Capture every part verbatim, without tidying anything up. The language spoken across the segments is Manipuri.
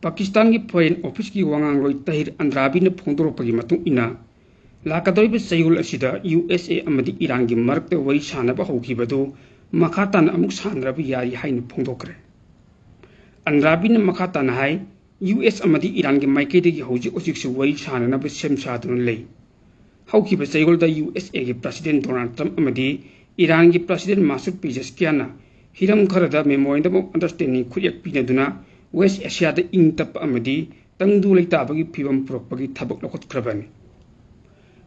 ꯄꯥꯀꯤꯁꯇꯥꯟꯒꯤ Foreign Officeꯀꯤ ꯋꯥꯉꯥꯡꯂꯣꯏ ꯇꯍꯤꯔ ꯑꯟꯗ꯭ꯔꯥꯕꯤꯅ ꯐꯣꯡꯗꯣꯔꯛꯄꯒꯤ ꯃꯇꯨꯡ ꯏꯟꯅ, ꯂꯥꯛꯀꯗꯧꯔꯤꯕ ꯆꯌꯣꯜ ꯑꯁꯤꯗ ꯌꯨ ꯑꯦꯁ ꯑꯦ ꯑꯃꯗꯤ ꯏꯔꯥꯟꯒꯤ ꯃꯔꯛꯇ ꯋꯥꯔꯤ ꯁꯥꯅꯕ ꯍꯧꯈꯤꯕꯗꯨ ꯃꯈꯥ ꯇꯥꯅ ꯑꯃꯨꯛ ꯁꯥꯟꯅꯔꯕ ꯌꯥꯔꯤ ꯍꯥꯏꯅ ꯐꯣꯡꯗꯣꯛꯈ꯭ꯔꯦ꯫ ꯑꯟꯗ꯭ꯔꯥꯕꯤꯅ ꯃꯈꯥ ꯇꯥꯅ ꯍꯥꯏ, ꯌꯨ ꯑꯦꯁ ꯑꯃꯗꯤ ꯏꯔꯥꯟꯒꯤ ꯃꯥꯏꯀꯩꯗꯒꯤ ꯍꯧꯖꯤꯛ ꯍꯧꯖꯤꯛꯁꯨ ꯋꯥꯔꯤ ꯁꯥꯅꯅꯕ ꯁꯦꯝ ꯁꯥꯗꯨꯅ ꯂꯩ꯫ ꯍꯧꯈꯤꯕ ꯆꯌꯣꯜꯗ ꯌꯨ ꯑꯦꯁ ꯑꯦꯒꯤ President Donald Trump ꯑꯃꯗꯤ ꯏꯔꯥꯟꯒꯤ President Masoud Pezeshkianꯅ ꯍꯤꯔꯝ ꯈꯔꯗ Memorandum of Understanding ꯈꯨꯠꯌꯦꯛ ꯄꯤꯅꯗꯨꯅ West Asiaꯗ ꯏꯪ ꯇꯞꯄ ꯑꯃꯗꯤ ꯇꯪꯗꯨ ꯂꯩꯇꯥꯕꯒꯤ ꯐꯤꯕꯝ ꯄꯨꯔꯛꯄꯒꯤ ꯊꯕꯛ ꯂꯧꯈꯠꯈ꯭ꯔꯕꯅꯤ꯫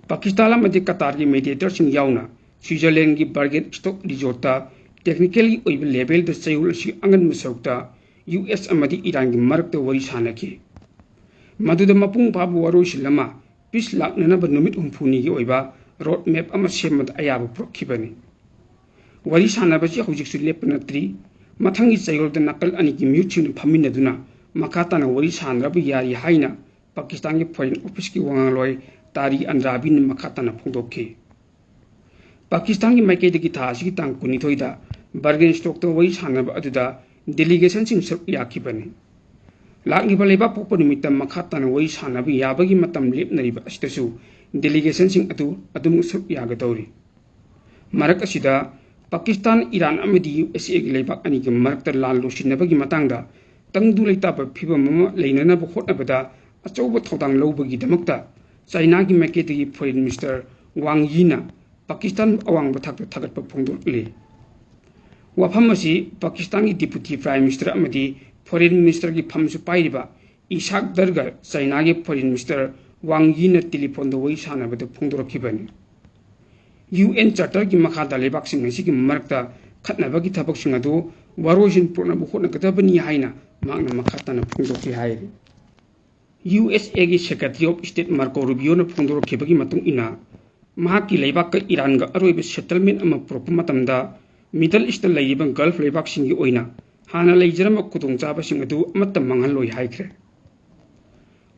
ꯄꯥꯀꯤꯁꯇꯥꯟ ꯑꯃꯗꯤ ꯀꯇꯥꯔꯒꯤ mediatorꯁꯤꯡ ꯌꯥꯎꯅ ꯁ꯭ꯋꯤꯖꯔꯂꯦꯟꯒꯤ Bergenstock Resortꯇ technicalꯒꯤ ꯑꯣꯏꯕ levelꯗ ꯆꯌꯣꯜ ꯑꯁꯤ ꯑꯉꯟꯕ ꯁꯔꯨꯛꯇ ꯌꯨ ꯑꯦꯁ ꯑꯃꯗꯤ ꯏꯔꯥꯟꯒꯤ ꯃꯔꯛꯇ ꯋꯥꯔꯤ ꯁꯥꯅꯈꯤ꯫ ꯃꯗꯨꯗ ꯃꯄꯨꯡ ꯐꯥꯕ ꯋꯥꯔꯣꯏꯁꯤꯟ ꯑꯃ, peace ꯂꯥꯛꯅꯅꯕ ꯅꯨꯃꯤꯠ ꯍꯨꯝꯐꯨꯅꯤꯒꯤ ꯑꯣꯏꯕ road map ꯑꯃ ꯁꯦꯝꯕꯗ ꯑꯌꯥꯕ ꯄꯨꯔꯛꯈꯤꯕꯅꯤ꯫ ꯋꯥꯔꯤ ꯁꯥꯅꯕꯁꯤ ꯍꯧꯖꯤꯛꯁꯨ ꯂꯦꯞꯄ ꯅꯠꯇ꯭ꯔꯤ꯫ ꯃꯊꯪꯒꯤ ꯆꯌꯣꯜꯗ ꯅꯥꯀꯜ ꯑꯅꯤꯒꯤ ꯃꯤꯍꯨꯠꯁꯤꯡꯅ ꯐꯝꯃꯤꯟꯅꯗꯨꯅ ꯃꯈꯥ ꯇꯥꯅ ꯋꯥꯔꯤ ꯁꯥꯅꯔꯕ ꯌꯥꯔꯤ ꯍꯥꯏꯅ ꯄꯥꯀꯤꯁꯇꯥꯟꯒꯤ Foreign Officeꯀꯤ ꯋꯥꯉꯥꯡꯂꯣꯏ ꯇꯥꯔꯤ ꯑꯟꯗ꯭ꯔꯥꯕꯤꯅ ꯃꯈꯥ ꯇꯥꯅ ꯐꯣꯡꯗꯣꯛꯈꯤ꯫ ꯄꯥꯀꯤꯁꯇꯥꯟꯒꯤ ꯃꯥꯏꯀꯩꯗꯒꯤ ꯊꯥ ꯑꯁꯤꯒꯤ ꯇꯥꯡ ꯀꯨꯟꯅꯤꯊꯣꯏꯗ Bergenstockꯇ ꯋꯥꯔꯤ ꯁꯥꯅꯕ ꯑꯗꯨꯗ delegationꯁꯤꯡ ꯁꯔꯨꯛ ꯌꯥꯈꯤꯕꯅꯤ꯫ ꯂꯥꯛꯂꯤꯕ ꯂꯩꯕꯥꯛ ꯄꯣꯛꯄ ꯅꯨꯃꯤꯠꯇ ꯃꯈꯥ ꯇꯥꯅ ꯋꯥꯔꯤ ꯁꯥꯅꯕ ꯌꯥꯕꯒꯤ ꯃꯇꯝ ꯂꯦꯞꯅꯔꯤꯕ ꯑꯁꯤꯗꯁꯨ delegationꯁꯤꯡ ꯑꯗꯨ ꯑꯗꯨꯃꯛ ꯁꯔꯨꯛ ꯌꯥꯒꯗꯧꯔꯤ꯫ ꯃꯔꯛ ꯑꯁꯤꯗ, ꯄꯥꯀꯤꯁꯇꯥꯟ, ꯏꯔꯥꯟ ꯑꯃꯗꯤ ꯌꯨ ꯑꯦꯁ ꯑꯦꯒꯤ ꯂꯩꯕꯥꯛ ꯑꯅꯤꯒꯤ ꯃꯔꯛꯇ ꯂꯥꯟ ꯂꯣꯏꯁꯤꯟꯅꯕꯒꯤ ꯃꯇꯥꯡꯗ ꯇꯪꯗꯨ ꯂꯩꯇꯥꯕ ꯐꯤꯕꯝ ꯑꯃ ꯂꯩꯅꯅꯕ ꯍꯣꯠꯅꯕꯗ ꯑꯆꯧꯕ ꯊꯧꯗꯥꯡ ꯂꯧꯕꯒꯤꯗꯃꯛꯇ ꯆꯥꯏꯅꯥꯒꯤ ꯃꯥꯏꯀꯩꯗꯒꯤ Foreign Minister Wang Yina Pakistan ꯑꯋꯥꯡꯕ ꯊꯥꯛꯇ ꯊꯥꯒꯠꯄ ꯐꯣꯡꯗꯣꯛꯂꯤ꯫ ꯋꯥꯐꯝ ꯑꯁꯤ ꯄꯥꯀꯤꯁꯇꯥꯟꯒꯤ Deputy Prime Minister ꯑꯃꯗꯤ Foreign Ministerꯒꯤ ꯐꯝꯁꯨ ꯄꯥꯏꯔꯤꯕ ꯏꯁꯥꯛ ꯗꯔꯒ ꯆꯥꯏꯅꯥꯒꯤ Foreign Minister Wang Yina telephoneꯗ ꯋꯥꯔꯤ ꯁꯥꯟꯅꯕꯗ ꯐꯣꯡꯗꯣꯔꯛꯈꯤꯕꯅꯤ꯫ ꯌꯨ ꯑꯦꯟ Charterꯒꯤ ꯃꯈꯥꯗ ꯂꯩꯕꯥꯛꯁꯤꯡ ꯑꯁꯤꯒꯤ ꯃꯔꯛꯇ ꯈꯠꯅꯕꯒꯤ ꯊꯕꯛꯁꯤꯡ ꯑꯗꯨ ꯋꯥꯔꯣꯏꯁꯤꯟ ꯄꯨꯔꯛꯅꯕ ꯍꯣꯠꯅꯒꯗꯕꯅꯤ ꯍꯥꯏꯅ ꯃꯍꯥꯛꯅ ꯃꯈꯥ ꯇꯥꯅ ꯐꯣꯡꯗꯣꯛꯈꯤ ꯍꯥꯏꯔꯤ꯫ ꯌꯨ ꯑꯦꯁ ꯑꯦꯒꯤ Secretary of State Marco Rubioꯅ ꯐꯣꯡꯗꯣꯔꯛꯈꯤꯕꯒꯤ ꯃꯇꯨꯡ ꯏꯟꯅ, ꯃꯍꯥꯛꯀꯤ ꯂꯩꯕꯥꯛꯀ ꯏꯔꯥꯟꯒ ꯑꯔꯣꯏꯕ settlement ꯑꯃ ꯄꯨꯔꯛꯄ ꯃꯇꯝꯗ Middle Eastꯇ ꯂꯩꯔꯤꯕ Gulf ꯂꯩꯕꯥꯛꯁꯤꯡꯒꯤ ꯑꯣꯏꯅ ꯍꯥꯟꯅ ꯂꯩꯖꯔꯝꯕ ꯈꯨꯗꯣꯡꯆꯥꯕꯁꯤꯡ ꯑꯗꯨ ꯑꯃꯠꯇ ꯃꯥꯡꯍꯜꯂꯣꯏ ꯍꯥꯏꯈ꯭ꯔꯦ꯫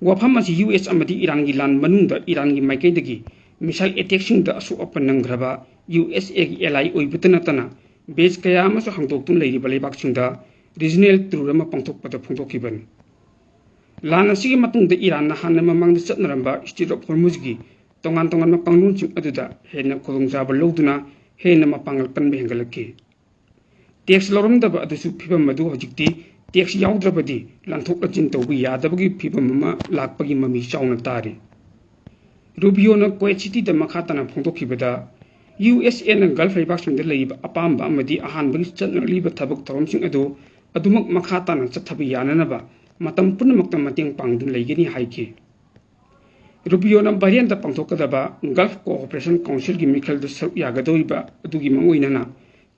ꯋꯥꯐꯝ ꯑꯁꯤ ꯌꯨ ꯑꯦꯁ ꯑꯃꯗꯤ ꯏꯔꯥꯟꯒꯤ ꯂꯥꯟ ꯃꯅꯨꯡꯗ ꯏꯔꯥꯟꯒꯤ ꯃꯥꯏꯀꯩꯗꯒꯤ missile attackꯁꯤꯡꯗ ꯑꯁꯣꯛ ꯑꯄꯟ ꯅꯪꯈ꯭ꯔꯕ ꯌꯨ ꯑꯦꯁ ꯑꯦꯒꯤ ally ꯑꯣꯏꯕꯇ ꯅꯠꯇꯅ base ꯀꯌꯥ ꯑꯃꯁꯨ ꯍꯥꯡꯗꯣꯛꯇꯨꯅ ꯂꯩꯔꯤꯕ ꯂꯩꯕꯥꯛꯁꯤꯡꯗ regional tour ꯑꯃ ꯄꯥꯡꯊꯣꯛꯄꯗ ꯐꯣꯡꯗꯣꯛꯈꯤꯕꯅꯤ꯫ ꯂꯥꯟ ꯑꯁꯤꯒꯤ ꯃꯇꯨꯡꯗ ꯏꯔꯥꯟꯅ ꯍꯥꯟꯅ ꯃꯃꯥꯡꯗ ꯆꯠꯅꯔꯝꯕ Strait of Hormuzꯒꯤ ꯇꯣꯉꯥꯟ ꯇꯣꯉꯥꯟꯕ ꯀꯥꯡꯂꯣꯟꯁꯤꯡ ꯑꯗꯨꯗ ꯍꯦꯟꯅ ꯈꯨꯗꯣꯡꯆꯥꯕ ꯂꯧꯗꯨꯅ ꯍꯦꯟꯅ ꯃꯄꯥꯡꯒꯜ ꯀꯟꯕ ꯍꯦꯟꯒꯠꯂꯛꯈꯤ꯫ Tax ꯂꯧꯔꯝꯗꯕ ꯑꯗꯨꯁꯨ ꯐꯤꯕꯝ ꯑꯗꯨ ꯍꯧꯖꯤꯛꯇꯤ tax ꯌꯥꯎꯗ꯭ꯔꯕꯗꯤ ꯂꯥꯟꯊꯣꯛ ꯂꯥꯟꯁꯤꯟ ꯇꯧꯕ ꯌꯥꯗꯕꯒꯤ ꯐꯤꯕꯝ ꯑꯃ ꯂꯥꯛꯄꯒꯤ ꯃꯃꯤ ꯆꯥꯎꯅ ꯇꯥꯔꯤ꯫ ꯔꯨꯕꯤꯌꯣꯅ Kuwait Cityꯗ ꯃꯈꯥ ꯇꯥꯅ ꯐꯣꯡꯗꯣꯛꯈꯤꯕꯗ, USAꯅ Gulf ꯂꯩꯕꯥꯛꯁꯤꯡꯗ ꯂꯩꯔꯤꯕ ꯑꯄꯥꯝꯕ ꯑꯃꯗꯤ ꯑꯍꯥꯟꯕꯒꯤ ꯆꯠꯅꯔꯛꯂꯤꯕ ꯊꯕꯛ ꯊꯧꯔꯝꯁꯤꯡ ꯑꯗꯨ ꯑꯗꯨꯃꯛ ꯃꯈꯥ ꯇꯥꯅ ꯆꯠꯊꯕ ꯌꯥꯅꯅꯕ ꯃꯇꯝ ꯄꯨꯝꯅꯃꯛꯇ ꯃꯇꯦꯡ ꯄꯥꯡꯗꯨꯅ ꯂꯩꯒꯅꯤ ꯍꯥꯏꯈꯤ꯫ ꯔꯨꯕꯤꯌꯣꯅ ꯕꯍꯔꯦꯟꯗ ꯄꯥꯡꯊꯣꯛꯀꯗꯕ Gulf Cooperation Councilꯒꯤ ꯃꯤꯈꯜꯗ ꯁꯔꯨꯛ ꯌꯥꯒꯗꯧꯔꯤꯕ ꯑꯗꯨꯒꯤ ꯃꯑꯣꯡ ꯑꯣꯏꯅꯅ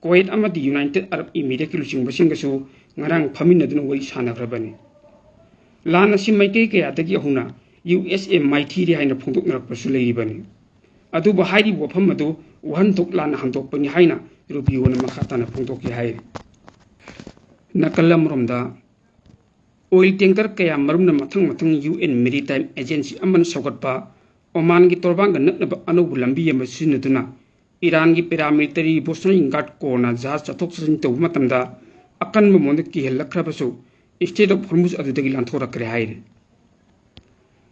Kuwait ꯑꯃꯗꯤ United Arab Emirateꯀꯤ ꯂꯨꯆꯤꯡꯕꯁꯤꯡꯒꯁꯨ ꯉꯔꯥꯡ ꯐꯝꯃꯤꯟꯅꯗꯨꯅ ꯋꯥꯔꯤ ꯁꯥꯟꯅꯈ꯭ꯔꯕꯅꯤ꯫ ꯂꯥꯟ ꯑꯁꯤ ꯃꯥꯏꯀꯩ ꯀꯌꯥꯗꯒꯤ ꯍꯧꯅ USA ꯃꯥꯏꯊꯤꯔꯦ ꯍꯥꯏꯅ ꯐꯣꯡꯗꯣꯛꯅꯔꯛꯄꯁꯨ ꯂꯩꯔꯤꯕꯅꯤ꯫ ꯑꯗꯨꯕꯨ ꯍꯥꯏꯔꯤꯕ ꯋꯥꯐꯝ ꯑꯗꯨ ꯋꯥꯍꯟꯊꯣꯛ ꯂꯥꯟꯅ ꯍꯟꯗꯣꯛꯄꯅꯤ ꯍꯥꯏꯅ ꯔꯨꯕꯤꯌꯣꯅ ꯃꯈꯥ ꯇꯥꯅ ꯐꯣꯡꯗꯣꯛꯈꯤ ꯍꯥꯏꯔꯤ꯫ ꯅꯥꯀꯜ ꯑꯃꯔꯣꯝꯗ, oil tanker ꯀꯌꯥ ꯃꯔꯨꯝꯅ ꯃꯊꯪ ꯃꯊꯪ UN Maritime Agency ꯑꯃꯅ ꯁꯧꯒꯠꯄ ꯑꯣꯃꯥꯟꯒꯤ ꯇꯣꯔꯕꯥꯟꯒ ꯅꯛꯅꯕ ꯑꯅꯧꯕ ꯂꯝꯕꯤ ꯑꯃ ꯁꯤꯖꯤꯟꯅꯗꯨꯅ ꯏꯔꯥꯟꯒꯤ paramilitary Bosnia Gard Corps ꯅ ꯖꯍꯥꯖ ꯆꯠꯊꯣꯛ ꯆꯠꯁꯤꯟ ꯇꯧꯕ ꯃꯇꯝꯗ ꯑꯀꯟꯕ ꯃꯑꯣꯡꯗ ꯀꯤꯍꯜꯂꯛꯈ꯭ꯔꯕꯁꯨ, Strait of Hormuz ꯑꯗꯨꯗꯒꯤ ꯂꯥꯟꯊꯣꯔꯛꯈ꯭ꯔꯦ ꯍꯥꯏꯔꯤ꯫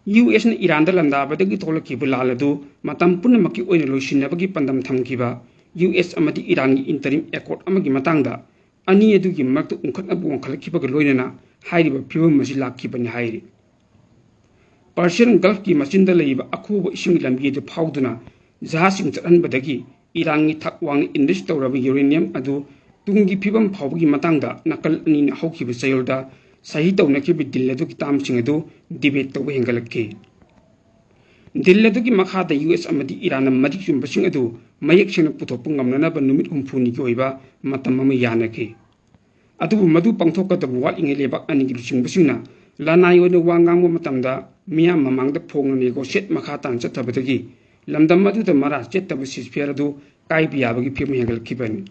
USꯅ ꯏꯔꯥꯟꯗ ꯂꯥꯟꯗꯥꯕꯗꯒꯤ ꯊꯣꯛꯂꯛꯈꯤꯕ ꯂꯥꯜ ꯑꯗꯨ ꯃꯇꯝ ꯄꯨꯝꯅꯃꯛꯀꯤ ꯑꯣꯏꯅ ꯂꯣꯏꯁꯤꯟꯅꯕꯒꯤ ꯄꯥꯟꯗꯝ ꯊꯝꯈꯤꯕ US ꯑꯃꯗꯤ ꯏꯔꯥꯟꯒꯤ interim accord ꯑꯃꯒꯤ ꯃꯇꯥꯡꯗ ꯑꯅꯤ ꯑꯗꯨꯒꯤ ꯃꯔꯛꯇ ꯎꯪꯈꯠꯅꯕ ꯋꯥꯡꯈꯠꯂꯛꯈꯤꯕꯒ ꯂꯣꯏꯅꯅ ꯍꯥꯏꯔꯤꯕ ꯐꯤꯕꯝ ꯑꯁꯤ ꯂꯥꯛꯈꯤꯕꯅꯤ ꯍꯥꯏꯔꯤ꯫ Persian Gulfꯀꯤ ꯃꯆꯤꯟꯗ ꯂꯩꯔꯤꯕ ꯑꯈꯨꯕ ꯏꯁꯤꯡꯒꯤ ꯂꯝꯕꯤ ꯑꯗꯨ ꯐꯥꯎꯗꯨꯅ ꯖꯍꯥꯖꯁꯤꯡ ꯆꯠꯍꯟꯕꯗꯒꯤ ꯏꯔꯥꯟꯒꯤ ꯊꯥꯛ ꯋꯥꯡꯅ enrich ꯇꯧꯔꯕ uranium ꯑꯗꯨ ꯇꯨꯡꯒꯤ ꯐꯤꯕꯝ ꯐꯥꯎꯕꯒꯤ ꯃꯇꯥꯡꯗ ꯅꯥꯀꯜ ꯑꯅꯤꯅ ꯍꯧꯈꯤꯕ ꯆꯌꯣꯜꯗ ꯁꯍꯤ ꯇꯧꯅꯈꯤꯕ deal ꯑꯗꯨꯒꯤ termꯁꯤꯡ ꯑꯗꯨ debate ꯇꯧꯕ ꯍꯦꯟꯒꯠꯂꯛꯈꯤ꯫ Deal ꯑꯗꯨꯒꯤ ꯃꯈꯥꯗ US ꯑꯃꯗꯤ ꯏꯔꯥꯟꯅ ꯃꯔꯤꯛ ꯆꯨꯝꯕꯁꯤꯡ ꯑꯗꯨ ꯃꯌꯦꯛ ꯁꯦꯡꯅ ꯄꯨꯊꯣꯛꯄ ꯉꯝꯅꯅꯕ ꯅꯨꯃꯤꯠ ꯍꯨꯝꯐꯨꯅꯤꯒꯤ ꯑꯣꯏꯕ ꯃꯇꯝ ꯑꯃ ꯌꯥꯅꯈꯤ꯫ ꯑꯗꯨꯕꯨ ꯃꯗꯨ ꯄꯥꯡꯊꯣꯛꯀꯗꯕ ꯋꯥꯠꯂꯤꯉꯩ ꯂꯩꯕꯥꯛ ꯑꯅꯤꯒꯤ ꯂꯨꯆꯤꯡꯕꯁꯤꯡꯅ ꯂꯅꯥꯏ ꯑꯣꯏꯅ ꯋꯥ ꯉꯥꯡꯕ ꯃꯇꯝꯗ ꯃꯤꯌꯥꯝ ꯃꯃꯥꯡꯗ ꯐꯣꯡꯅ negotiate ꯃꯈꯥ ꯇꯥꯅ ꯆꯠꯊꯕꯗꯒꯤ ꯂꯝꯗꯝ ꯑꯗꯨꯗ ꯃꯔꯥ ꯆꯦꯠꯇꯕ ceasefire ꯑꯗꯨ ꯀꯥꯏꯕ ꯌꯥꯕꯒꯤ ꯐꯤꯕꯝ ꯍꯦꯟꯒꯠꯂꯛꯈꯤꯕꯅꯤ꯫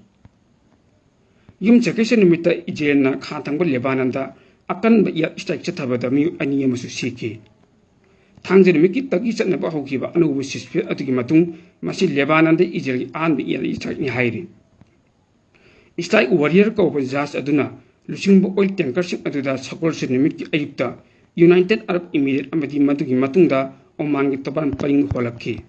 ꯌꯨꯝꯁꯀꯩꯁ ꯅꯨꯃꯤꯠꯇ ꯏꯖꯔꯦꯜꯅ ꯈꯥ ꯊꯪꯕ ꯂꯦꯕꯥꯅꯟꯗ ꯑꯀꯟꯕ air strike ꯆꯠꯊꯕꯗ ꯃꯤꯑꯣꯏ ꯑꯅꯤ ꯑꯃꯁꯨ ꯁꯤꯈꯤ꯫ ꯊꯥꯡꯖ ꯅꯨꯃꯤꯠꯀꯤ ꯇꯒꯤ ꯆꯠꯅꯕ ꯍꯧꯈꯤꯕ ꯑꯅꯧꯕ ceasefire ꯑꯗꯨꯒꯤ ꯃꯇꯨꯡ ꯃꯁꯤ ꯂꯦꯕꯥꯅꯟꯗ ꯏꯖꯔꯦꯜꯒꯤ ꯑꯍꯥꯟꯕ air strikeꯅꯤ ꯍꯥꯏꯔꯤ꯫ Strike Warrior ꯀꯧꯕ ꯖꯍꯥꯖ ꯑꯗꯨꯅ ꯂꯨꯆꯤꯡꯕ oil tankerꯁꯤꯡ ꯑꯗꯨꯗ ꯁꯒꯣꯜꯁꯦꯟ ꯅꯨꯃꯤꯠꯀꯤ ꯑꯌꯨꯛꯇ ꯌꯨꯅꯥꯏꯇꯦꯗ ꯑꯔꯕ ꯏꯃꯤꯔꯦꯠ ꯑꯃꯗꯤ ꯃꯗꯨꯒꯤ ꯃꯇꯨꯡꯗ ꯑꯣꯃꯥꯟꯒꯤ ꯇꯣꯔꯕꯥꯟ ꯄꯔꯤꯡ ꯍꯣꯜꯂꯛꯈꯤ꯫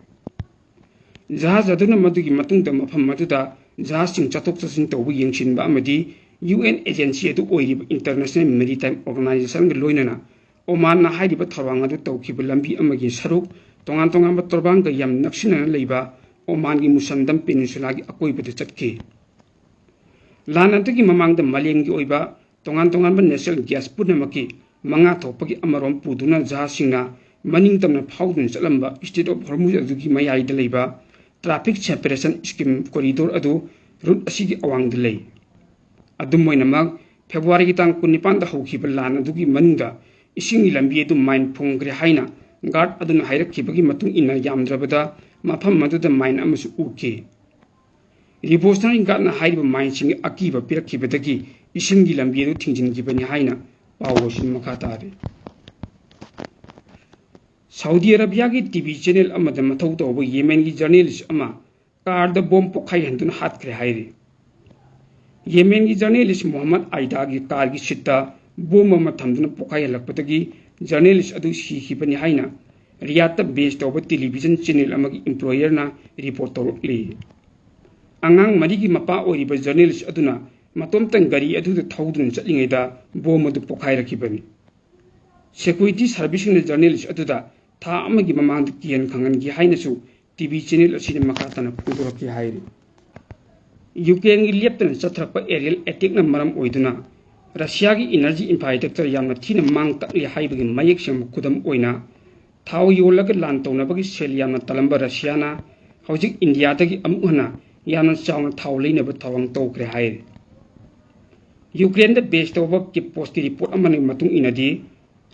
ꯖꯍꯥꯖ ꯑꯗꯨꯅ ꯃꯗꯨꯒꯤ ꯃꯇꯨꯡꯗ ꯃꯐꯝ ꯑꯗꯨꯗ ꯖꯍꯥꯖꯁꯤꯡ ꯆꯠꯊꯣꯛ ꯆꯠꯁꯤꯟ ꯇꯧꯕ ꯌꯦꯡꯁꯤꯟꯕ ꯑꯃꯗꯤ ꯌꯨ ꯑꯦꯟ ꯑꯦꯖꯦꯟꯁꯤ ꯑꯗꯨ ꯑꯣꯏꯔꯤꯕ ꯏꯟꯇꯔꯅꯦꯁꯅꯦꯜ ꯃꯦꯔꯤꯇꯥꯏꯝ ꯑꯣꯔꯒꯅꯥꯏꯖꯦꯁꯟꯒ ꯂꯣꯏꯅꯅ ꯑꯣꯃꯥꯟꯅ ꯍꯥꯏꯔꯤꯕ ꯊꯧꯔꯥꯡ ꯑꯗꯨ ꯇꯧꯈꯤꯕ ꯂꯝꯕꯤ ꯑꯃꯒꯤ ꯁꯔꯨꯛ ꯇꯣꯉꯥꯟ ꯇꯣꯉꯥꯟꯕ ꯇꯣꯔꯕꯥꯟꯒ ꯌꯥꯝ ꯅꯛꯁꯤꯟꯅꯅ ꯂꯩꯕ ꯑꯣꯃꯥꯟꯒꯤ ꯃꯨꯁꯟꯗꯝ ꯄꯦꯅꯤꯟꯁꯨꯂꯥꯒꯤ ꯑꯀꯣꯏꯕꯗ ꯆꯠꯈꯤ꯫ ꯂꯥꯟ ꯑꯗꯨꯒꯤ ꯃꯃꯥꯡꯗ ꯃꯥꯂꯦꯝꯒꯤ ꯑꯣꯏꯕ ꯇꯣꯉꯥꯟ ꯇꯣꯉꯥꯟꯕ ꯅꯦꯆꯔꯦꯜ ꯒ꯭ꯌꯥꯁ ꯄꯨꯝꯅꯃꯛꯀꯤ ꯃꯉꯥ ꯊꯣꯛꯄꯒꯤ ꯑꯃꯔꯣꯝ ꯄꯨꯗꯨꯅ ꯖꯍꯥꯖꯁꯤꯡꯅ ꯃꯅꯤꯡ ꯇꯝꯅ ꯐꯥꯎꯗꯨꯅ ꯆꯠꯂꯝꯕ ꯁ꯭ꯇ꯭ꯔꯦꯠ ꯑꯣꯐ ꯍꯣꯔꯃꯨꯖ ꯑꯗꯨꯒꯤ ꯃꯌꯥꯏꯗ ꯂꯩꯕ ꯇ꯭ꯔꯥꯐꯤꯛ ꯁꯦꯄꯔꯦꯁꯟ ꯁ꯭ꯀꯤꯝ ꯀꯣꯔꯤꯗꯣꯔ ꯑꯗꯨ ꯔꯨꯠ ꯑꯁꯤꯒꯤ ꯑꯋꯥꯡꯗ ꯂꯩ꯫ ꯑꯗꯨꯝ ꯑꯣꯏꯅꯃꯛ, ꯐꯦꯕ꯭ꯔꯨꯋꯥꯔꯤꯒꯤ ꯇꯥꯡ ꯀꯨꯟꯅꯤꯄꯥꯟꯗ ꯍꯧꯈꯤꯕ ꯂꯥꯟ ꯑꯗꯨꯒꯤ ꯃꯅꯨꯡꯗ ꯏꯁꯤꯡꯒꯤ ꯂꯝꯕꯤ ꯑꯗꯨ ꯃꯥꯏꯟ ꯐꯨꯝꯈ꯭ꯔꯦ ꯍꯥꯏꯅ ꯒꯥꯔꯗ ꯑꯗꯨꯅ ꯍꯥꯏꯔꯛꯈꯤꯕꯒꯤ ꯃꯇꯨꯡ ꯏꯟꯅ ꯌꯥꯝꯗ꯭ꯔꯕꯗ ꯃꯐꯝ ꯑꯗꯨꯗ ꯃꯥꯏꯟ ꯑꯃꯁꯨ ꯎꯈꯤ꯫ ꯔꯤꯚꯣꯂꯨꯁꯅꯔꯤ ꯒꯥꯔꯗꯅ ꯍꯥꯏꯔꯤꯕ ꯃꯥꯏꯟꯁꯤꯡꯒꯤ ꯑꯀꯤꯕ ꯄꯤꯔꯛꯈꯤꯕꯗꯒꯤ ꯏꯁꯤꯡꯒꯤ ꯂꯝꯕꯤ ꯑꯗꯨ ꯊꯤꯡꯖꯤꯟꯈꯤꯕꯅꯤ ꯍꯥꯏꯅ ꯄꯥꯎ ꯑꯁꯤ ꯃꯈꯥ ꯇꯥꯔꯤ꯫ ꯁꯥꯎꯗꯤ ꯑꯔꯥꯕꯤꯌꯥꯒꯤ ꯇꯤ ꯚꯤ ꯆꯦꯅꯦꯜ ꯑꯃꯗ ꯃꯊꯧ ꯇꯧꯕ ꯌꯦꯃꯦꯟꯒꯤ ꯖꯔꯅꯦꯂꯤꯁ ꯑꯃ ꯀꯥꯔꯗ ꯕꯣꯝ ꯄꯣꯈꯥꯏꯍꯟꯗꯨꯅ ꯍꯥꯠꯈ꯭ꯔꯦ ꯍꯥꯏꯔꯤ꯫ ꯌꯦꯃꯦꯟꯒꯤ ꯖꯔꯅꯦꯂꯤꯁ ꯃꯣꯍꯝꯃꯗ ꯑꯥꯏꯗꯥꯒꯤ ꯀꯥꯔꯒꯤ ꯁꯤꯠꯇ ꯕꯣꯝ ꯑꯃ ꯊꯝꯗꯨꯅ ꯄꯣꯈꯥꯏꯍꯜꯂꯛꯄꯗꯒꯤ ꯖꯔꯅꯦꯂꯤꯁ ꯑꯗꯨ ꯁꯤꯈꯤꯕꯅꯤ ꯍꯥꯏꯅ ꯔꯤꯌꯥꯗꯇ ꯕꯦꯖ ꯇꯧꯕ ꯇꯦꯂꯤꯚꯤꯖꯟ ꯆꯦꯅꯦꯜ ꯑꯃꯒꯤ ꯏꯝꯄ꯭ꯂꯣꯌꯔꯅ ꯔꯤꯄꯣꯔꯠ ꯇꯧꯔꯛꯂꯤ꯫ ꯑꯉꯥꯡ ꯃꯔꯤꯒꯤ ꯃꯄꯥ ꯑꯣꯏꯔꯤꯕ ꯖꯔꯅꯦꯂꯤꯁ ꯑꯗꯨꯅ ꯃꯇꯣꯝꯇ ꯒꯥꯔꯤ ꯑꯗꯨꯗ ꯊꯧꯗꯨꯅ ꯆꯠꯂꯤꯉꯩꯗ ꯕꯣꯝ ꯑꯗꯨ ꯄꯣꯈꯥꯏꯔꯛꯈꯤꯕꯅꯤ꯫ ꯁꯦꯀ꯭ꯌꯨꯔꯤꯇꯤ ꯁꯥꯔꯚꯤꯁꯁꯤꯡꯅ ꯖꯔꯅꯦꯂꯤꯁ ꯑꯗꯨꯗ ꯊꯥ ꯑꯃꯒꯤ ꯃꯃꯥꯡꯗ ꯀꯤꯍꯟ ꯈꯪꯍꯟꯈꯤ ꯍꯥꯏꯅꯁꯨ ꯇꯤ ꯚꯤ ꯆꯦꯅꯦꯜ ꯑꯁꯤꯅ ꯃꯈꯥ ꯇꯥꯅ ꯐꯣꯡꯗꯣꯔꯛꯈꯤ ꯍꯥꯏꯔꯤ꯫ ꯌꯨꯀ꯭ꯔꯦꯟꯒꯤ ꯂꯦꯞꯇꯅ ꯆꯠꯊꯔꯛꯄ ꯑꯦꯔꯤꯌꯦꯜ ꯑꯦꯇꯦꯛꯅ ꯃꯔꯝ ꯑꯣꯏꯗꯨꯅ ꯔꯁꯤꯌꯥꯒꯤ ꯏꯅꯔꯖꯤ ꯏꯟꯐ꯭ꯔꯥꯁ꯭ꯇ꯭ꯔꯛꯆꯔ ꯌꯥꯝꯅ ꯊꯤꯅ ꯃꯥꯡ ꯇꯥꯛꯂꯤ ꯍꯥꯏꯕꯒꯤ ꯃꯌꯦꯛ ꯁꯦꯡꯕ ꯈꯨꯗꯝ ꯑꯣꯏꯅ ꯊꯥꯎ ꯌꯣꯜꯂꯒ ꯂꯥꯟ ꯇꯧꯅꯕꯒꯤ ꯁꯦꯜ ꯌꯥꯝꯅ ꯇꯥꯜꯂꯝꯕ ꯔꯁꯤꯌꯥꯅ ꯍꯧꯖꯤꯛ ꯏꯟꯗꯤꯌꯥꯗꯒꯤ ꯑꯃꯨꯛ ꯍꯟꯅ ꯌꯥꯝꯅ ꯆꯥꯎꯅ ꯊꯥꯎ ꯂꯩꯅꯕ ꯊꯧꯔꯥꯡ ꯇꯧꯈ꯭ꯔꯦ ꯍꯥꯏꯔꯤ꯫ ꯌꯨꯀ꯭ꯔꯦꯟꯗ ꯕꯦꯖ ꯇꯧꯕ ꯀꯤꯞ ꯄꯣꯁꯀꯤ ꯔꯤꯄꯣꯔꯠ ꯑꯃꯒꯤ ꯃꯇꯨꯡ ꯏꯟꯅꯗꯤ,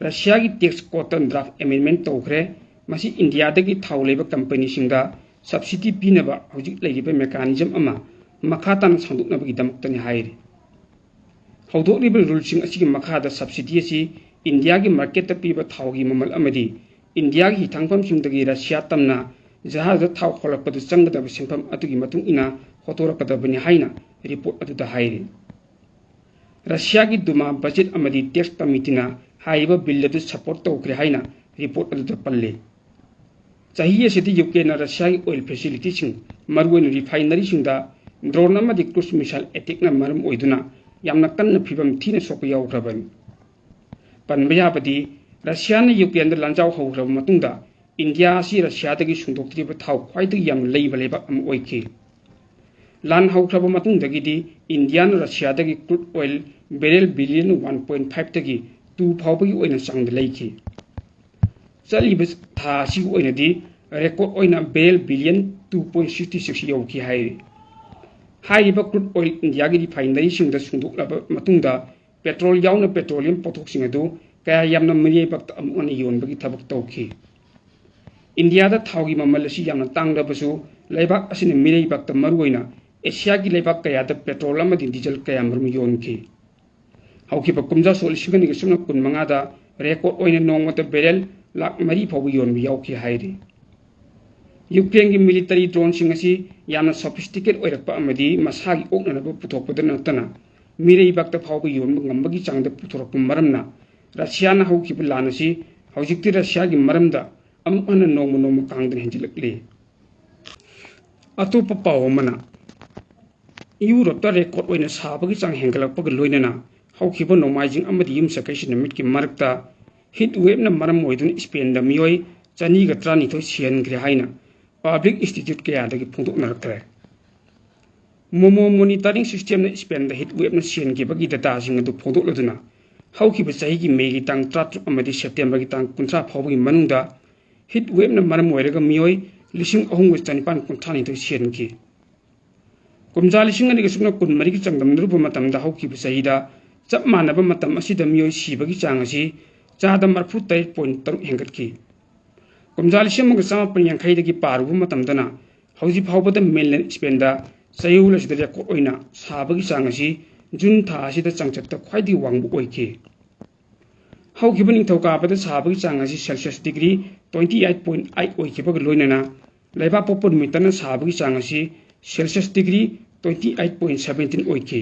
ꯔꯁꯤꯌꯥꯒꯤ ꯇꯦꯛꯁ ꯀꯣꯗꯇ ꯗ꯭ꯔꯥꯐ ꯑꯦꯃꯦꯟꯗꯃꯦꯟꯠ ꯇꯧꯈ꯭ꯔꯦ꯫ ꯃꯁꯤ ꯏꯟꯗꯤꯌꯥꯗꯒꯤ ꯊꯥꯎ ꯂꯩꯕ ꯀꯝꯄꯅꯤꯁꯤꯡꯗ ꯁꯕꯁꯤꯗꯤ ꯄꯤꯅꯕ ꯍꯧꯖꯤꯛ ꯂꯩꯔꯤꯕ ꯃꯦꯀꯥꯅꯤꯖꯝ ꯑꯃ ꯃꯈꯥ ꯇꯥꯅ ꯁꯥꯡꯗꯣꯛꯅꯕꯒꯤꯗꯃꯛꯇꯅꯤ ꯍꯥꯏꯔꯤ꯫ ꯍꯧꯗꯣꯛꯂꯤꯕ ꯔꯨꯜꯁꯤꯡ ꯑꯁꯤꯒꯤ ꯃꯈꯥꯗ ꯁꯕꯁꯤꯗꯤ ꯑꯁꯤ ꯏꯟꯗꯤꯌꯥꯒꯤ ꯃꯥꯔꯀꯦꯠꯇ ꯄꯤꯕ ꯊꯥꯎꯒꯤ ꯃꯃꯜ ꯑꯃꯗꯤ ꯏꯟꯗꯤꯌꯥꯒꯤ ꯍꯤꯊꯥꯡꯐꯝꯁꯤꯡꯗꯒꯤ ꯔꯁꯤꯌꯥ ꯇꯝꯅ ꯖꯍꯥꯖꯗ ꯊꯥꯎ ꯍꯣꯜꯂꯛꯄꯗ ꯆꯪꯒꯗꯕ ꯁꯦꯟꯐꯝ ꯑꯗꯨꯒꯤ ꯃꯇꯨꯡ ꯏꯟꯅ ꯍꯣꯠꯇꯣꯔꯛꯀꯗꯕꯅꯤ ꯍꯥꯏꯅ ꯔꯤꯄꯣꯔꯠ ꯑꯗꯨꯗ ꯍꯥꯏꯔꯤ꯫ ꯔꯁꯤꯌꯥꯒꯤ ꯗꯨꯃꯥ ꯕꯖꯦꯠ ꯑꯃꯗꯤ ꯇꯦꯛꯁ ꯀꯃꯤꯇꯤꯅ ꯍꯥꯏꯔꯤꯕ ꯕꯤꯜ ꯑꯗꯨ ꯁꯄꯣꯔꯠ ꯇꯧꯈ꯭ꯔꯦ ꯍꯥꯏꯅ ꯔꯤꯄꯣꯔꯠ ꯑꯗꯨꯗ ꯄꯜꯂꯤ꯫ ꯆꯍꯤ ꯑꯁꯤꯗ ꯌꯨꯀ꯭ꯔꯦꯟꯅ ꯔꯁꯤꯌꯥꯒꯤ ꯑꯣꯏꯜ ꯐꯦꯁꯤꯂꯤꯇꯤꯁꯤꯡ, ꯃꯔꯨꯑꯣꯏꯅ ꯔꯤꯐꯥꯏꯅꯔꯤꯁꯤꯡꯗ ꯗ꯭ꯔꯣꯟ ꯑꯃꯗꯤ ꯀ꯭ꯔꯨꯖ ꯃꯤꯁꯥꯏꯜ ꯑꯦꯇꯦꯛꯅ ꯃꯔꯝ ꯑꯣꯏꯗꯨꯅ ꯌꯥꯝꯅ ꯀꯟꯅ ꯐꯤꯕꯝ ꯊꯤꯅ ꯁꯣꯛꯄ ꯌꯥꯎꯈ꯭ꯔꯕꯅꯤ꯫ ꯄꯟꯕ ꯌꯥꯕꯗꯤ, ꯔꯁꯤꯌꯥꯅ ꯌꯨꯀ꯭ꯔꯦꯟꯗ ꯂꯥꯟꯖꯥꯎ ꯍꯧꯈ꯭ꯔꯕ ꯃꯇꯨꯡꯗ ꯏꯟꯗꯤꯌꯥ ꯑꯁꯤ ꯔꯁꯤꯌꯥꯗꯒꯤ ꯁꯨꯡꯗꯣꯛꯇ꯭ꯔꯤꯕ ꯊꯥꯎ ꯈ꯭ꯋꯥꯏꯗꯒꯤ ꯌꯥꯝꯅ ꯂꯩꯕ ꯂꯩꯕꯥꯛ ꯑꯃ ꯑꯣꯏꯈꯤ꯫ ꯂꯥꯟ ꯍꯧꯈ꯭ꯔꯕ ꯃꯇꯨꯡꯗꯒꯤꯗꯤ ꯏꯟꯗꯤꯌꯥꯅ ꯔꯁꯤꯌꯥꯗꯒꯤ crude oil barrel billion one point ꯐꯥꯏꯚꯇꯒꯤ ꯇꯨ ꯐꯥꯎꯕꯒꯤ ꯑꯣꯏꯅ ꯆꯥꯡꯗ ꯂꯩꯈꯤ꯫ ꯆꯠꯂꯤꯕ ꯊꯥ ꯑꯁꯤꯒꯤ ꯑꯣꯏꯅꯗꯤ ꯔꯦꯀꯣꯔꯗ ꯑꯣꯏꯅ barrel billion two point sixty six ꯌꯧꯈꯤ ꯍꯥꯏꯔꯤ꯫ ꯍꯥꯏꯔꯤꯕ ꯀ꯭ꯔꯨꯗ ꯑꯣꯏꯜ ꯏꯟꯗꯤꯌꯥꯒꯤ ꯔꯤꯐꯥꯏꯅꯔꯤꯁꯤꯡꯗ ꯁꯨꯡꯗꯣꯛꯂꯕ ꯃꯇꯨꯡꯗ ꯄꯦꯇ꯭ꯔꯣꯜ ꯌꯥꯎꯅ ꯄꯦꯇ꯭ꯔꯣꯂꯤꯌꯝ ꯄꯣꯠꯊꯣꯛꯁꯤꯡ ꯑꯗꯨ ꯀꯌꯥ ꯌꯥꯝꯅ ꯃꯤꯔꯩꯕꯥꯛꯇ ꯑꯃꯨꯛ ꯍꯟꯅ ꯌꯣꯟꯕꯒꯤ ꯊꯕꯛ ꯇꯧꯈꯤ꯫ ꯏꯟꯗꯤꯌꯥꯗ ꯊꯥꯎꯒꯤ ꯃꯃꯜ ꯑꯁꯤ ꯌꯥꯝꯅ ꯇꯥꯡꯂꯕꯁꯨ, ꯂꯩꯕꯥꯛ ꯑꯁꯤꯅ ꯃꯤꯔꯩꯕꯥꯛꯇ, ꯃꯔꯨꯑꯣꯏꯅ ꯑꯦꯁꯤꯌꯥꯒꯤ ꯂꯩꯕꯥꯛ ꯀꯌꯥꯗ ꯄꯦꯇ꯭ꯔꯣꯜ ꯑꯃꯗꯤ ꯗꯤꯖꯜ ꯀꯌꯥ ꯃꯔꯨꯝ ꯌꯣꯟꯈꯤ꯫ ꯍꯧꯈꯤꯕ ꯀꯨꯝꯖꯥ ꯁꯣꯛ ꯂꯤꯁꯤꯡ ꯑꯅꯤꯒ ꯁꯨꯞꯅ ꯀꯨꯟ ꯃꯉꯥꯗ ꯔꯦꯀꯣꯔꯗ ꯑꯣꯏꯅ ꯅꯣꯡꯃꯗ ꯕꯦꯔꯦꯜ ꯂꯥꯈ ꯃꯔꯤ ꯐꯥꯎꯕ ꯌꯣꯟꯕ ꯌꯥꯎꯈꯤ ꯍꯥꯏꯔꯤ꯫ ꯌꯨꯀ꯭ꯔꯦꯟꯒꯤ ꯃꯤꯂꯤꯇꯔꯤ ꯗ꯭ꯔꯣꯟꯁꯤꯡ ꯑꯁꯤ ꯌꯥꯝꯅ ꯁꯣꯐꯤꯁꯇꯤꯀꯦꯠ ꯑꯣꯏꯔꯛꯄ ꯑꯃꯗꯤ ꯃꯁꯥꯒꯤ ꯑꯣꯛꯅꯅꯕ ꯄꯨꯊꯣꯛꯄꯗ ꯅꯠꯇꯅ ꯃꯤꯔꯩꯕꯥꯛꯇ ꯐꯥꯎꯕ ꯌꯣꯟꯕ ꯉꯝꯕꯒꯤ ꯆꯥꯡꯗ ꯄꯨꯊꯣꯔꯛꯄ ꯃꯔꯝꯅ ꯔꯁꯤꯌꯥꯅ ꯍꯧꯈꯤꯕ ꯂꯥꯟ ꯑꯁꯤ ꯍꯧꯖꯤꯛꯇꯤ ꯔꯁꯤꯌꯥꯒꯤ ꯃꯔꯝꯗ ꯑꯃꯨꯛ ꯍꯟꯅ ꯅꯣꯡꯃ ꯅꯣꯡꯃ ꯀꯥꯡꯗꯅ ꯍꯦꯟꯖꯤꯜꯂꯛꯂꯤ꯫ ꯑꯇꯣꯞꯄ ꯄꯥꯎ ꯑꯃꯅ, ꯌꯨꯔꯣꯞꯇ ꯔꯦꯀꯣꯔꯗ ꯑꯣꯏꯅ ꯁꯥꯕꯒꯤ ꯆꯥꯡ ꯍꯦꯟꯒꯠꯂꯛꯄꯒ ꯂꯣꯏꯅꯅ ꯍꯧꯈꯤꯕ ꯅꯣꯡꯃꯥꯏꯖꯤꯡ ꯑꯃꯗꯤ ꯌꯨꯝꯁꯀꯩꯁ ꯅꯨꯃꯤꯠꯀꯤ ꯃꯔꯛꯇ ꯍꯤꯠ ꯋꯦꯞꯅ ꯃꯔꯝ ꯑꯣꯏꯗꯨꯅ ꯏꯁꯄꯦꯟꯗ ꯃꯤꯑꯣꯏ ꯆꯅꯤꯒ ꯇꯔꯥꯅꯤꯊꯣꯏ ꯁꯤꯍꯟꯈ꯭ꯔꯦ ꯍꯥꯏꯅ ꯄꯕ꯭ꯂꯤꯛ ꯏꯟꯁꯇꯤꯇ꯭ꯌꯨꯠ ꯀꯌꯥꯗꯒꯤ ꯐꯣꯡꯗꯣꯛꯅꯔꯛꯈ꯭ꯔꯦ꯫ ꯃꯣꯃꯣ ꯃꯣꯅꯤꯇꯔꯤꯡ ꯁꯤꯁꯇꯦꯝꯅ ꯏꯁꯄꯦꯟꯗ ꯍꯤꯠ ꯋꯦꯞꯅ ꯁꯤꯍꯟꯈꯤꯕꯒꯤ ꯗꯇꯥꯁꯤꯡ ꯑꯗꯨ ꯐꯣꯡꯗꯣꯛꯂꯗꯨꯅ ꯍꯧꯈꯤꯕ ꯆꯍꯤꯒꯤ ꯃꯦꯒꯤ ꯇꯥꯡ ꯇꯔꯥꯇꯔꯨꯛ ꯑꯃꯗꯤ ꯁꯦꯞꯇꯦꯝꯕꯔꯒꯤ ꯇꯥꯡ ꯀꯨꯟꯊ꯭ꯔꯥ ꯐꯥꯎꯕꯒꯤ ꯃꯅꯨꯡꯗ ꯍꯤꯠ ꯋꯦꯞꯅ ꯃꯔꯝ ꯑꯣꯏꯔꯒ ꯃꯤꯑꯣꯏ ꯂꯤꯁꯤꯡ ꯑꯍꯨꯝꯒ ꯆꯅꯤꯄꯥꯟ ꯀꯨꯟꯊ꯭ꯔꯥꯅꯤꯊꯣꯏ ꯁꯤꯍꯟꯈꯤ꯫ ꯀꯨꯝꯖꯥ ꯂꯤꯁꯤꯡ ꯑꯅꯤꯒ ꯁꯨꯞꯅ ꯀꯨꯟꯃꯔꯤꯒ ꯆꯥꯡꯗꯝꯅꯔꯨꯕ ꯃꯇꯝꯗ ꯍꯧꯈꯤꯕ ꯆꯍꯤꯗ ꯆꯞ ꯃꯥꯟꯅꯕ ꯃꯇꯝ ꯑꯁꯤꯗ ꯃꯤꯑꯣꯏ ꯁꯤꯕꯒꯤ ꯆꯥꯡ ꯑꯁꯤ ꯆꯥꯗ ꯃꯔꯤꯐꯨ ꯇꯔꯦꯠ ꯄꯣꯏꯟ ꯇꯔꯨꯛ ꯍꯦꯟꯒꯠꯈꯤ꯫ ꯀꯨꯝꯖꯥ ꯂꯤꯁꯤꯡ ꯑꯃꯒ ꯆꯥꯃꯥꯄꯟ ꯌꯥꯡꯈꯩꯗꯒꯤ ꯄꯥꯔꯨꯕ ꯃꯇꯝꯗꯅ ꯍꯧꯖꯤꯛ ꯐꯥꯎꯕꯗ ꯃꯦꯟꯂꯦꯟ ꯏꯁꯄꯦꯟꯗ ꯆꯌꯣꯜ ꯑꯁꯤꯗ ꯔꯦꯀꯣꯔꯗ ꯑꯣꯏꯅ ꯁꯥꯕꯒꯤ ꯆꯥꯡ ꯑꯁꯤ ꯖꯨꯟ ꯊꯥ ꯑꯁꯤꯗ ꯆꯥꯡꯆꯠꯇ ꯈ꯭ꯋꯥꯏꯗꯒꯤ ꯋꯥꯡꯕ ꯑꯣꯏꯈꯤ꯫ ꯍꯧꯈꯤꯕ ꯅꯤꯡꯊꯧꯀꯥꯕꯗ ꯁꯥꯕꯒꯤ ꯆꯥꯡ ꯑꯁꯤ celsius degree twenty eight point eight ꯑꯣꯏꯈꯤꯕꯒ ꯂꯣꯏꯅꯅ ꯂꯩꯕꯥꯛꯄꯣꯛꯄ ꯅꯨꯃꯤꯠꯇꯅ ꯁꯥꯕꯒꯤ ꯆꯥꯡ ꯑꯁꯤ celsius degree twenty eight point seventeen ꯑꯣꯏꯈꯤ꯫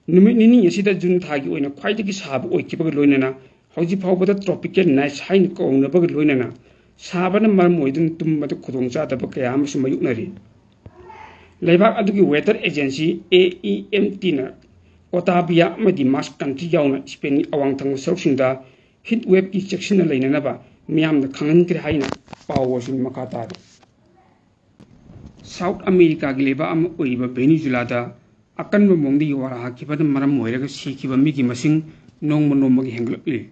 ꯅꯨꯃꯤꯠ ꯅꯤꯅꯤ ꯑꯁꯤꯗ ꯖꯨꯟ ꯊꯥꯒꯤ ꯑꯣꯏꯅ ꯈ꯭ꯋꯥꯏꯗꯒꯤ ꯁꯥꯕ ꯑꯣꯏꯈꯤꯕꯒ ꯂꯣꯏꯅꯅ ꯍꯧꯖꯤꯛ ꯐꯥꯎꯕꯗ tropical nights ꯍꯥꯏꯅ ꯀꯧꯅꯕꯒ ꯂꯣꯏꯅꯅ ꯁꯥꯕꯅ ꯃꯔꯝ ꯑꯣꯏꯗꯨꯅ ꯇꯨꯝꯕꯗ ꯈꯨꯗꯣꯡꯆꯥꯗꯕ ꯀꯌꯥ ꯑꯃꯁꯨ ꯃꯥꯌꯣꯛꯅꯔꯤ꯫ ꯂꯩꯕꯥꯛ ꯑꯗꯨꯒꯤ weather agency A E M T ꯅ Cantabria ꯑꯃꯗꯤ Basque Country ꯌꯥꯎꯅ Spain ꯒꯤ ꯑꯋꯥꯡ ꯊꯪꯕ ꯁꯔꯨꯛꯁꯤꯡꯗ heat wave ꯀꯤ ꯆꯦꯛꯁꯤꯟꯅ ꯂꯩꯅꯅꯕ ꯃꯤꯌꯥꯝꯗ ꯈꯪꯍꯟꯈ꯭ꯔꯦ ꯍꯥꯏꯅ ꯄꯥꯎ ꯑꯁꯤ ꯃꯈꯥ ꯇꯥꯔꯤ꯫ South America ꯒꯤ ꯂꯩꯕꯥꯛ ꯑꯃ ꯑꯣꯏꯔꯤꯕ Venezuela ꯗ ꯑꯀꯟꯕ ꯃꯑꯣꯡꯗ ꯌꯨꯍꯥꯔ ꯍꯥꯈꯤꯕꯅ ꯃꯔꯝ ꯑꯣꯏꯔꯒ ꯁꯤꯈꯤꯕ ꯃꯤꯒꯤ ꯃꯁꯤꯡ ꯅꯣꯡꯃ ꯅꯣꯡꯃꯒꯤ ꯍꯦꯟꯒꯠꯂꯛꯂꯤ꯫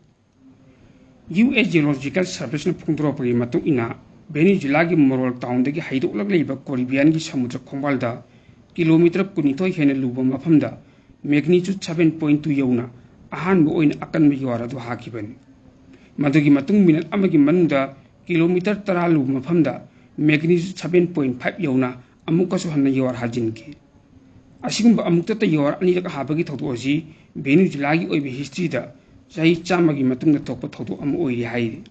U S Geological Service ꯅ ꯐꯣꯡꯗꯣꯔꯛꯄꯒꯤ ꯃꯇꯨꯡ ꯏꯟꯅ, Venezuela ꯒꯤ Morol town ꯗꯒꯤ ꯍꯩꯗꯣꯛꯂꯛꯂꯤꯕ Caribbean ꯒꯤ ꯁꯃꯨꯗ꯭ꯔ ꯈꯣꯡꯕꯥꯜꯗ kilometre ꯀꯨꯟꯅꯤꯊꯣꯏ ꯍꯦꯟꯅ ꯂꯨꯕ ꯃꯐꯝꯗ magnitude seven point two ꯌꯧꯅ ꯑꯍꯥꯟꯕ ꯑꯣꯏꯅ ꯑꯀꯟꯕ ꯌꯨꯍꯥꯔ ꯑꯗꯨ ꯍꯥꯈꯤꯕꯅꯤ꯫ ꯃꯗꯨꯒꯤ ꯃꯇꯨꯡ minute ꯑꯃꯒꯤ ꯃꯅꯨꯡꯗ kilometre ꯇꯔꯥ ꯂꯨꯕ ꯃꯐꯝꯗ magnitude seven point five ꯌꯧꯅ ꯑꯃꯨꯛꯀꯁꯨ ꯍꯟꯅ ꯌꯨꯍꯥꯔ ꯍꯥꯖꯤꯟꯈꯤ꯫ ꯑꯁꯤꯒꯨꯝꯕ ꯑꯃꯨꯛꯇꯇ ꯌꯨꯍꯥꯔ ꯑꯅꯤꯔꯛ ꯍꯥꯕꯒꯤ ꯊꯧꯗꯣꯛ ꯑꯁꯤ Venezuela ꯒꯤ ꯑꯣꯏꯕ history ꯗ ꯆꯍꯤ ꯆꯥꯝꯃꯒꯤ ꯃꯇꯨꯡꯗ ꯊꯣꯛꯄ ꯊꯧꯗꯣꯛ ꯑꯃ ꯑꯣꯏꯔꯤ ꯍꯥꯏꯔꯤ꯫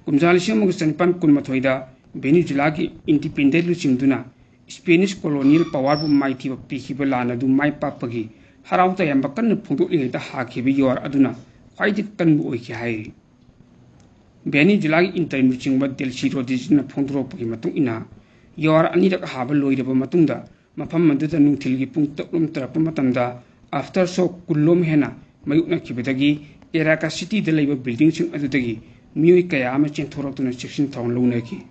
ꯀꯨꯝꯖꯥ ꯂꯤꯁꯤꯡ ꯑꯃꯒ ꯆꯅꯤꯄꯥꯟ ꯀꯨꯟꯃꯥꯊꯣꯏꯗ Venezuela ꯒꯤ independent ꯂꯨꯆꯤꯡꯗꯨꯅ Spanish colonial power ꯕꯨ ꯃꯥꯏꯊꯤꯕ ꯄꯤꯈꯤꯕ ꯂꯥꯟ ꯑꯗꯨ ꯃꯥꯏ ꯄꯥꯛꯄꯒꯤ ꯍꯔꯥꯎ ꯇꯌꯥꯝꯕ ꯀꯟꯅ ꯐꯣꯡꯗꯣꯛꯂꯤꯉꯩꯗ ꯍꯥꯈꯤꯕ ꯌꯨꯍꯥꯔ ꯑꯗꯨꯅ ꯈ꯭ꯋꯥꯏꯗꯒꯤ ꯀꯟꯕ ꯑꯣꯏꯈꯤ ꯍꯥꯏꯔꯤ꯫ Venezuela ꯒꯤ interim ꯂꯨꯆꯤꯡꯕ Delcy Rodriguez ꯅ ꯐꯣꯡꯗꯣꯔꯛꯄꯒꯤ ꯃꯇꯨꯡ ꯏꯟꯅ, ꯌꯨꯍꯥꯔ ꯑꯅꯤꯔꯛ ꯍꯥꯕ ꯂꯣꯏꯔꯕ ꯃꯇꯨꯡꯗ, ꯃꯐꯝ ꯑꯗꯨꯗ ꯅꯨꯡꯊꯤꯜꯒꯤ ꯄꯨꯡ ꯇꯔꯨꯛ ꯂꯣꯝ ꯇꯥꯔꯛꯄ ꯃꯇꯝꯗ, aftershock ꯀꯨꯟ ꯂꯣꯝ ꯍꯦꯟꯅ ꯃꯥꯌꯣꯛꯅꯈꯤꯕꯗꯒꯤ Caracas city ꯗ ꯂꯩꯕ building ꯁꯤꯡ ꯑꯗꯨꯗꯒꯤ ꯃꯤꯑꯣꯏ ꯀꯌꯥ ꯑꯃ ꯆꯦꯟꯊꯣꯔꯛꯇꯨꯅ ꯆꯦꯛꯁꯤꯟ ꯊꯧꯔꯥꯡ ꯂꯧꯅꯈꯤ꯫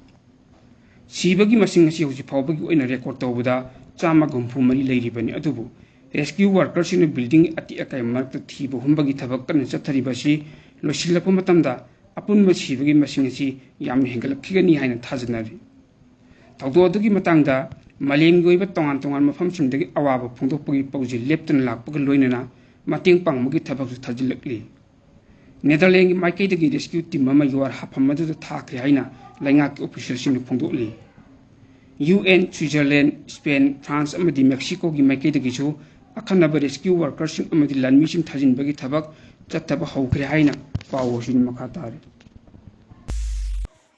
ꯁꯤꯕꯒꯤ ꯃꯁꯤꯡ ꯑꯁꯤ ꯍꯧꯖꯤꯛ ꯐꯥꯎꯕꯒꯤ ꯑꯣꯏꯅ record ꯇꯧꯕꯗ ꯆꯥꯝꯃꯒ ꯍꯨꯝꯐꯨ ꯃꯔꯤ ꯂꯩꯔꯤꯕꯅꯤ, ꯑꯗꯨꯕꯨ rescue worker ꯁꯤꯡꯅ building ꯑꯇꯦꯛ ꯑꯀꯥꯏ ꯃꯔꯛꯇ ꯊꯤꯕ ꯍꯨꯝꯕꯒꯤ ꯊꯕꯛ ꯀꯟꯅ ꯆꯠꯊꯔꯤꯕ ꯑꯁꯤ ꯂꯣꯏꯁꯤꯜꯂꯛꯄ ꯃꯇꯝꯗ ꯑꯄꯨꯟꯕ ꯁꯤꯕꯒꯤ ꯃꯁꯤꯡ ꯑꯁꯤ ꯌꯥꯝꯅ ꯍꯦꯟꯒꯠꯂꯛꯈꯤꯒꯅꯤ ꯍꯥꯏꯅ ꯊꯥꯖꯅꯔꯤ꯫ ꯊꯧꯗꯣꯛ ꯑꯗꯨꯒꯤ ꯃꯇꯥꯡꯗ ꯃꯥꯂꯦꯝꯒꯤ ꯑꯣꯏꯕ ꯇꯣꯉꯥꯟ ꯇꯣꯉꯥꯟꯕ ꯃꯐꯝꯁꯤꯡꯗꯒꯤ ꯑꯋꯥꯕ ꯐꯣꯡꯗꯣꯛꯄꯒꯤ ꯄꯥꯎꯖꯦꯜ ꯂꯦꯞꯇꯅ ꯂꯥꯛꯄꯒ ꯂꯣꯏꯅꯅ ꯃꯇꯦꯡ ꯄꯥꯡꯕꯒꯤ ꯊꯕꯛꯁꯨ ꯊꯥꯖꯤꯜꯂꯛꯂꯤ꯫ Netherlands ꯀꯤ ꯃꯥꯏꯀꯩꯗꯒꯤ rescue team ꯑꯃ ꯌꯨꯍꯥꯔ ꯍꯥꯐꯝ ꯑꯗꯨꯗ ꯊꯥꯈ꯭ꯔꯦ ꯍꯥꯏꯅ ꯂꯩꯉꯥꯛꯀꯤ official ꯁꯤꯡꯅ ꯐꯣꯡꯗꯣꯛꯂꯤ꯫ U N, Switzerland, Spain, France ꯑꯃꯗꯤ Mexico ꯒꯤ ꯃꯥꯏꯀꯩꯗꯒꯤꯁꯨ ꯑꯈꯟꯅꯕ rescue worker ꯁꯤꯡ ꯑꯃꯗꯤ ꯂꯥꯟꯃꯤꯁꯤꯡ ꯊꯥꯖꯤꯟꯕꯒꯤ ꯊꯕꯛ ꯆꯠꯊꯕ ꯍꯧꯈ꯭ꯔꯦ ꯍꯥꯏꯅ ꯄꯥꯎ ꯑꯁꯤꯅ ꯃꯈꯥ ꯇꯥꯔꯤ꯫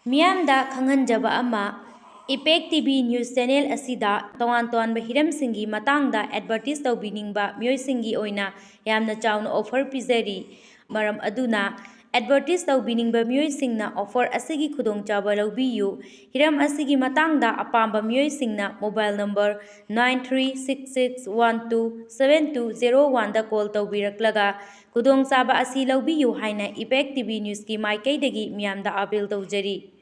ꯃꯤꯌꯥꯝꯗ ꯈꯪꯍꯟꯖꯕ ꯑꯃ, Impact T V News Channel ꯑꯁꯤꯗ ꯇꯣꯉꯥꯟ ꯇꯣꯉꯥꯟꯕ ꯍꯤꯔꯝꯁꯤꯡꯒꯤ ꯃꯇꯥꯡꯗ advertise ꯇꯧꯕꯤꯅꯤꯡꯕ ꯃꯤꯑꯣꯏꯁꯤꯡꯒꯤ ꯑꯣꯏꯅ ꯌꯥꯝꯅ ꯆꯥꯎꯅ offer ꯄꯤꯖꯔꯤ꯫ ꯃꯔꯝ ꯑꯗꯨꯅ advertise ꯇꯧꯕꯤꯅꯤꯡꯕ ꯃꯤꯑꯣꯏꯁꯤꯡꯅ offer ꯑꯁꯤꯒꯤ ꯈꯨꯗꯣꯡꯆꯥꯕ ꯂꯧꯕꯤꯌꯨ꯫ ꯍꯤꯔꯝ ꯑꯁꯤꯒꯤ ꯃꯇꯥꯡꯗ ꯑꯄꯥꯝꯕ ꯃꯤꯑꯣꯏꯁꯤꯡꯅ mobile number nine three six six one two seven two zero one ꯗ call ꯇꯧꯕꯤꯔꯛꯂꯒ ꯈꯨꯗꯣꯡꯆꯥꯕ ꯑꯁꯤ ꯂꯧꯕꯤꯌꯨ ꯍꯥꯏꯅ Impact T V News ꯀꯤ ꯃꯥꯏꯀꯩꯗꯒꯤ ꯃꯤꯌꯥꯝꯗ appeal ꯇꯧꯖꯔꯤ꯫